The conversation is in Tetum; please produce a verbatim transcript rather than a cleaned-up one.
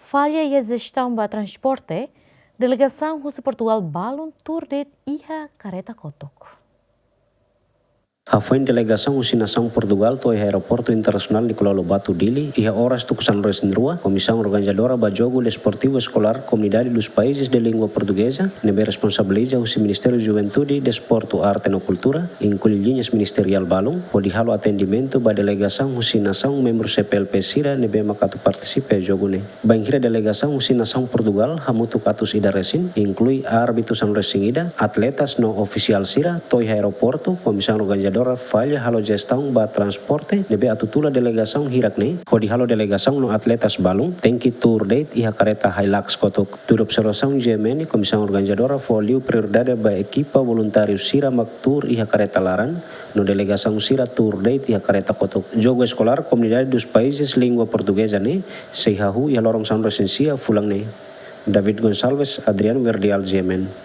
Falla iha jestaun ba transporte, delegasaun husi Portugal balun tuur de'it iha kareta kotuk. Hafoin delegasaun husi nasaun Portugal to'o iha Aeroportu Internasionál Nicolau Lobato Dili, iha oras tuku sanulu-resin-rua, Komisaun Organizadora ba Jogu Desportivu Eskolár Comunidade dos Países de Língua Portuguesa, ne'ebé responsabiliza husi Ministériu Juventude, Desportu, Arte no Kultura, inklui liñas ministeriál balun, hodi halo atendimentu ba delegasaun husi nasaun membru C P L P sira ne'ebé mak atu partisipa jogu ne'e. Bainhira delegasaun husi nasaun Portugal hamutuk atus ida resin, inklui árbitru sanulu-resin-ida, atletas no ofisiál sira, to'o iha aeroportu, Komisaun Organizadora falla halo jestaun ba transporte ne'ebé atu tula delegasaun hirak-ne'e, hodi halo delegasaun no atletas balun tenke tuur de'it iha kareta Hilux kotuk. Tuir observasaun G M N, Komisaun Organizadora fó liu prioridade ba ekipa voluntáriu sira mak tuur iha kareta laran, no delegasaun sira tuur de'it iha kareta kotuk. Jogu Eskolár Comunidade dos Países Língua Portuguesa ne'e sei hahú iha loron sanulu-resin-sia fulan ne'e. David Gonçalves, Adriano Verdial, G M N.